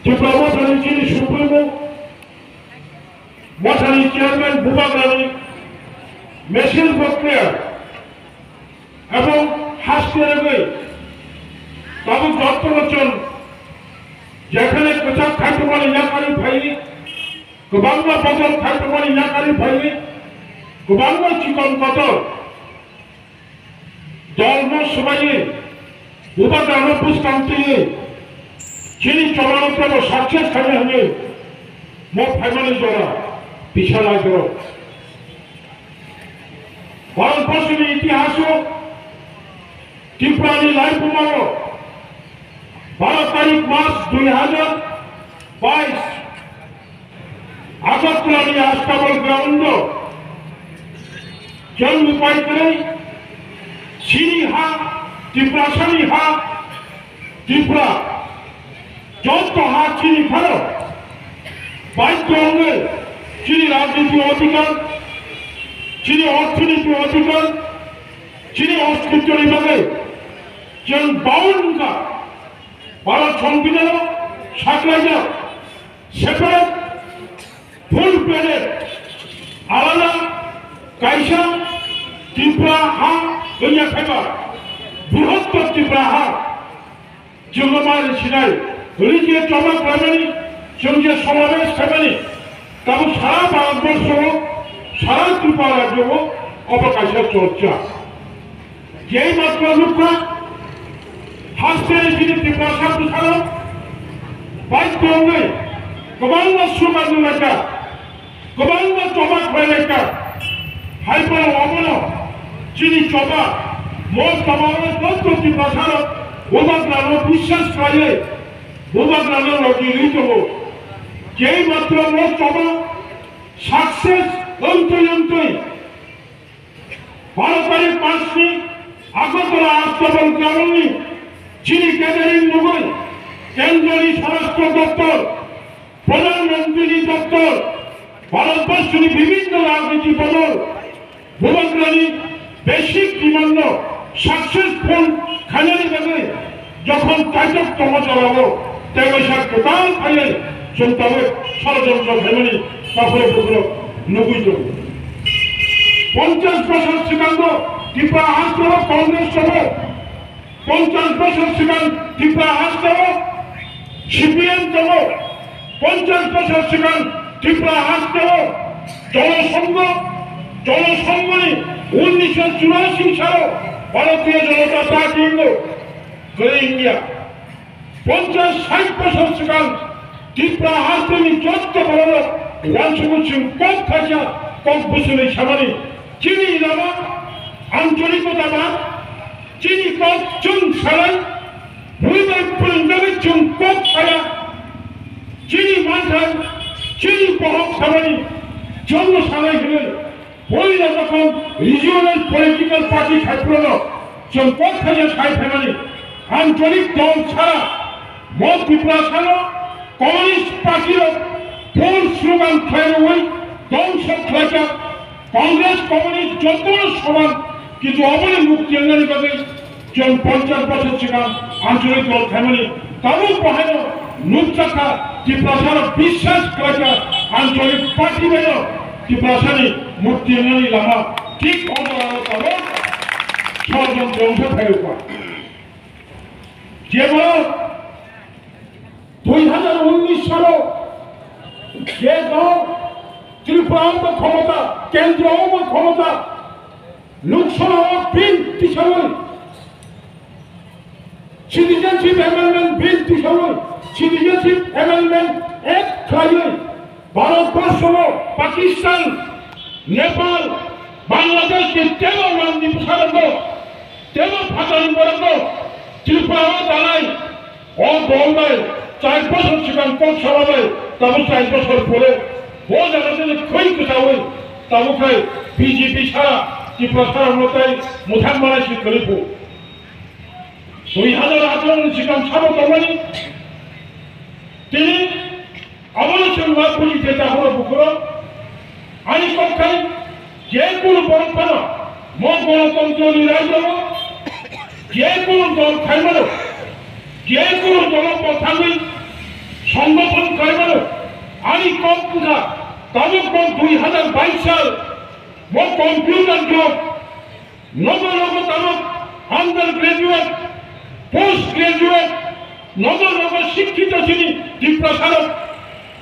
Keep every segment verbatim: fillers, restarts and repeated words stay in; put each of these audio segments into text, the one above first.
Tipra Mothani chini Supremo, Mothani Chairman Bubagrani Michel Bokliya ebong haste rwgwi tabuk Dr. Mochon jekhane kwchak khaitokmani yakarwi phaiwi, kwbangma bodol khaitokmani yakarwi phaiwi, kwbangma chikon kotor dolno swbaiwi, Bubagrano bwskang twiwi, chini chobano teibo success khaina hwnwi mo phaimani jora bisa lai borok. Bharatborsoni itihaso Tripurani laibumao baro tarik March dui hajar bais Agartalani Astabal ground-o chwng upai kwrwi chini ha, Tiprasani ha, Tripura joto ha chini phano baidhyo wngwi chini rajniti odhikar, chini orthoniti odhikar, chini ostitwni bagwi chwng bound wngkha. Bharat Songbidan-o saklaijak separate, full fledged, alada kaisa Tripura ha wngya khaiba, brihottor Tripura ha. Chwngno mani sinai, hwnwi khe choba khlaimani, chwng je somabesh khaimani, tabuk sara Bharatborsho, sara Tripura rajyo-o obo kaisa chorcha. Jei matro nukha, haste chini Tiprasa bwskango baidhyo wngwi kwbangma slogan rwlaijak, kwbangma choba khlailaijak. Hai phano obono chini choba, mo choba o joto Tiprasarok Bubagrano biswas khlaiwi, Bubagrano logi rwi tongo. Jei matro mo choba success wngtwi wngtwi Baro tarik March ni Agartala Astabal ground ni chini gathering nugwi Kendroni Swarashtra Doptor, Pradhan Mantri ni Doptor, Bharatborsho ni bibhinno rajniti bodol, Bubagrani basic demand no successful khainani bagwi jokhon kaitok tongo jorao, tei kaisa kwtal phaiwi chwng tabuk sorojontro khaimani takhurok bukhurok nugwi tongo. Ponchash bosor swkango Tripura hasteo Congress tongo, ponchash bosor swkang Tripura hasteo C P M tongo, ponchash bosor swkang Tripura hasteo Jana Sangh, Jana Sanghni unnisho churasi salo Bharatiya Janata Party wngo, kwrwi wngya. Ponchash sait bosor swkang Tripura hasteni jotto bororok uansukgo chwng kok khaisa kok bwswlwi samani chini lama ancholikota ba chini kok chwng salai, bui bai phrwngjagwi chwng kok saya, chini manthai, chini bohok samani chwngno salai hwnwi. Poila jokhon regional political party khai phuru no chwng kok khaina sai phaimani, ancholik dol sara mo Tiprasano Communist Party rok full slogan khlai rwui dongso khlaijak. Congress Communist jotono soman, kintu oboni mukti wngnani bagwi Chwng ponchash bosor swkang ancholik dol khaimani tabuk bo haino nukjakha, Tiprasarok biswas khlaikha ancholik party baino Tiprasani mukti wngnani lama thik o jorao tabuk sorojontro wngkha khairokha. Jebo dui hajar unnish salo je dol Tripura o bo khomota, kendro o bo khomota, Lok Sabha o bill tisaui, Citizenship Amendment Bill tisaui, Citizenship Amendment Act khlaiui, Bharatborsho o Pakistan, Nepal, Bangladesh ni tebo rang ni bwsarok no, tebo phatar ni borok no Tripura o dalai. O dol bai char bosor swkang kok sala bai tabuk char bosor pore bo jaga tei khoi kwtaui tabuk khai B J P sara Tripura sara no tai mwthang manai si kwrwi phu. Dui hajar atharo ni swkang sabo tongmani tini abono chwng ma buji khe tahoro bukhoro ani kok khai je kunu borok phano mo gonotontro ni rajyo o je kunu dol khaimano je kunu dolo bo thangwi song Tabuk bo dui hazar bais sal, bo computer jug, nogo nogo tabuk undergraduate, post graduate, nogo nogo sikkito chini Tiprasa rok,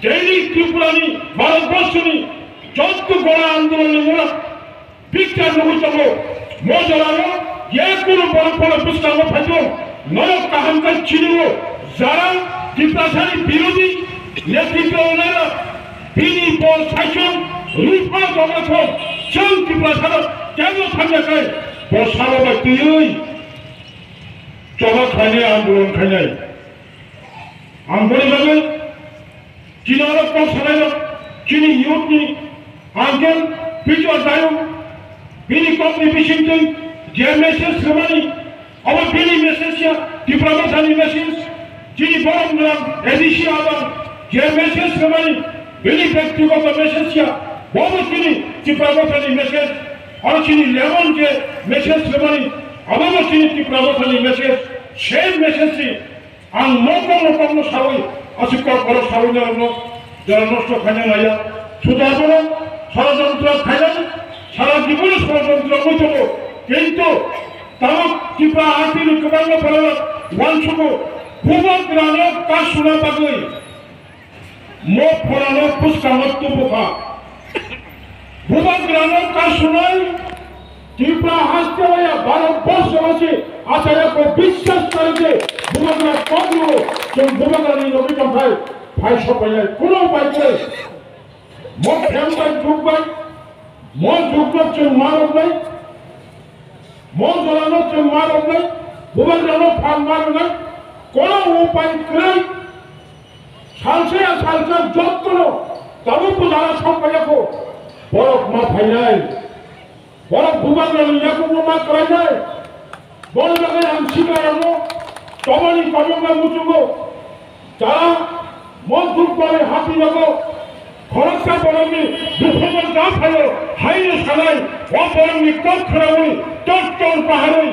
daily Tripura ni, Bharat Borso ni jotto gona andolon ni mura Picture nugwi tongo, mo jorao je kunu borok phano bwskango phaio, norok kaham khe chinio, jara Tiprasani birodhi netritwo wngnai rok, bini bo saichung rwi phano tongna thok, chwng Tiprasano teibo thangya khe bo salo bai twiwi choba khlainai, andolon khlainai. Ang boni bagwi chini oro kok sanai rok, chini youth ni uncle Peter Dayung, bini kok ni bisingtwi je message rwmani, abo bini message ya, Tipra Motha ni message, chini borom gwnang A D C abang je message rwmani, bini bektigoto message ya, bobo chini Tipra Motha ni message, aro chini lemon je message rwmani, abobo chini Tipra Motha ni message, same message ni Ang nokong nokong no sawi, aswk kok borok sawi norokno jora nosto khaina naiya. Suda borok sorojontro khainai, sara jiboni sorojontro wngwi tongo. Kintu tamo Tipra R T ni kwbangma borok uansugo, bubagrano kasuna bagwi mo phorano bwskango tubukha. Bubagrano kasunai Tripura haste waya Bharat borsho wasi achaya ko biswas kare je bubagra kokno chwng bubagrani logi tongthai phai sophainai kuno bai kre. Mo phem bai jug bai, mo jugno chwng marok nai, mo jorano chwng marok nai, bubagrano phan marok nai, kono upai kwrwi. Salsa ya salsa jottono tabuk bo jara sokphaiyakho, borok ma phainai, borok bubagrani yakungno ma kwlainai. Boni bagwi ang sikla rokno toboni tobokno muchungo, jara mo dukbari hati yago khoroksa borokni buphangno ja phaio haino sanai, o borokni kok khnaui tor tor baharwi,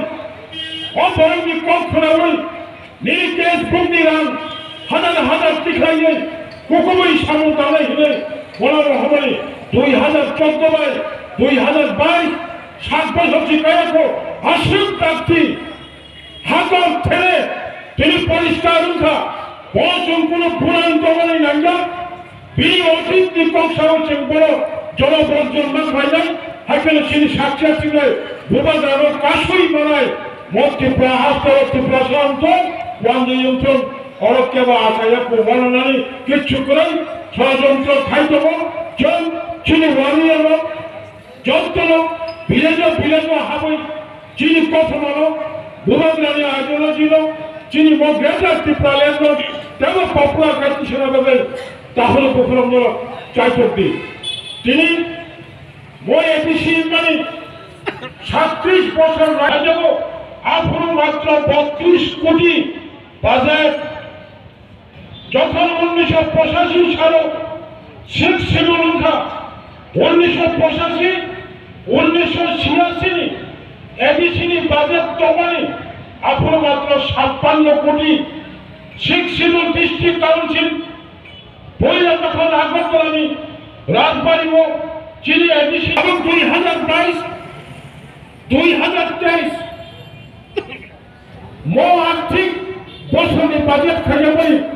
o borokni kok khnaui Nini case book ni rang hazar hazar tikhlaiwi kukubai samung tangnai hinwi bono rohormani dui hazar chordo bai dui hazar bais sat bosor si kaya kho aswk dakti hakor thele tini poriskar wngkha. Bo chwng kunu buran tongmani nangjak. Bini otitni kok sao chwng bono jono borjon ma khlainai, hai phano chini sakya thinai bubagrano kasui manai, mo Tripura hasteo Tripura songthong, wanjwi wngthong, oro kebo achaya kubanani kichu kwrwi, sorojontro khai tongo, chwng chini warrior rok, Jotono village o village o habwi chini kothomano, bubagrani ideology no, chini bo greater Tipraland no tebo popular khaiti sena bagwi tahole buphurokno chaitok di. Tini bo A D C mani satris bosor rajyo aphuru matro botris koti budget Jokhon unnisho pochashi salo Sixth Schedule wngkha, unnisho pochashi, unnisho chiyashi ni A D C ni budget tongmani aphuru matro sappanno koti. Sixth Schedule District Council, Poila Jokhon Agartala ni Rajbari o chini A D C abo dui hazar bais, dui hazar teis. Mo arthik bosorni budget khaijagwi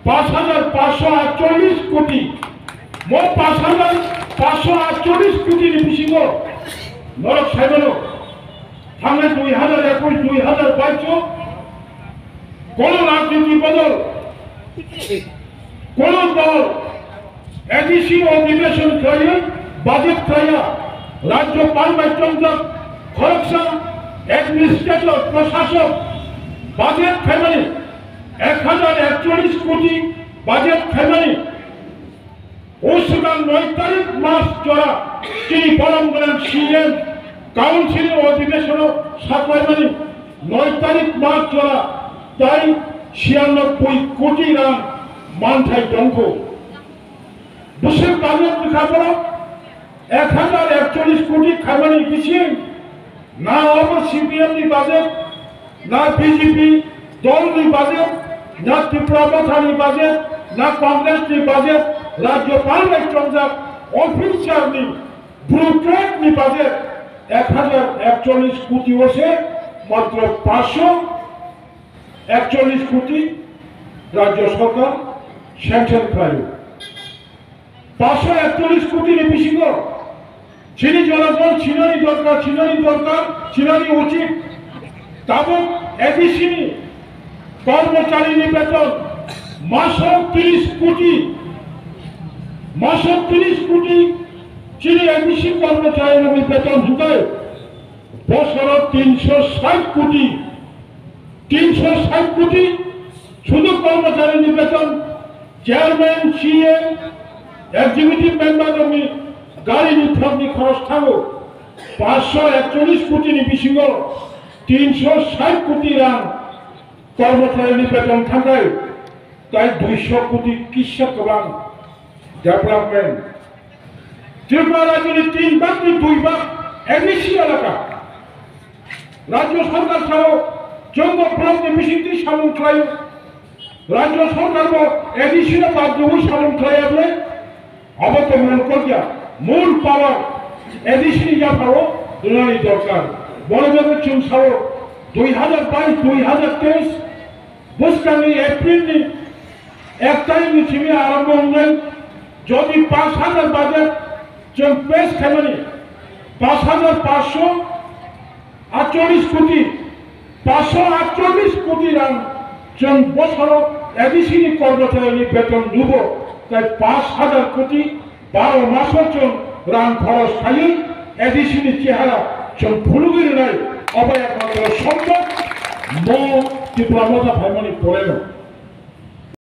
pash hajar pash sho atchollish koti. Mo pash hajar pash sho atchollish koti ni bisingo norok saimano thangnai dui hajar ekush dui hajar baish o kono rajniti bodol, kono dol A D C o adhibeshon khlaiwi budget khlaiya, rajyopal bai chongjak khoroksa administrator, proshasok budget khaimani ek hazar ekchollish koti budget khaimani. O swkang noi tarik March jora chini borom gwnang C M council o adhibeshono saklaimani noi tarik March jora tai siyannobboi koti rang manthai tongkho. Bwswk budget wngkha borok ek hazar ekchollish koti khaimani bising na obo C P M ni budget, na B J P dol ni budget, na Tipra Motha ni budget, na Congress ni budget, rajyopal bai chongjak Officer ni, bureaucrat ni budget ek hajar ekcholish koti o se matro panchsho ekcholish koti rajya sarkar sanction khlaio. Panchsho ekcholish koti ni bisingo chini jonagol chinani dorkar, chinani dorkar, chinani uchit. Tabuk A D C ni kormochari ni beton maso tris koti, maso tris koti chini A D C kormochari ni beton hikai bosoro tinsho sait koti, tinsho sait koti sudu kormochari ni beton, chairman, C E M, executive member ni gari ni thok ni khoros thango. Panchsho ekcholish koti ni bisingo tinsho sait koti rang kormochari ni beton thangkai, tai duisho koti kisa kwbang development. Tripura rajyo ni tin bag ni dui bag A D C elaka. Rajyo sarkar sao chwngbo block ni bisingtwi samung khlaio. Rajyo sarkar bo A D C no bad rwui samung khlaiya bwle. Abo to mul kokya, mul power A D C ni yapharo rwnani dorkar. Boni bagwi chwng sao dui hajar bais, dui hajar teis bwskangni April ni ek tarikh ni simi arombo wngnai. Jodi panch hajar budget chwng pass khaimani, panch hajar panchsho atcholish koti, panchsho atcholish koti rang chwng bosoro A D C ni kormochari ni beton nubo, tai panch hajar koti baro maso chwng rang khoros khaiwi A D C ni chehara chwng phulugwi rwnai, obo ekmatro sombok mo Tipra Motha phaimani poreno.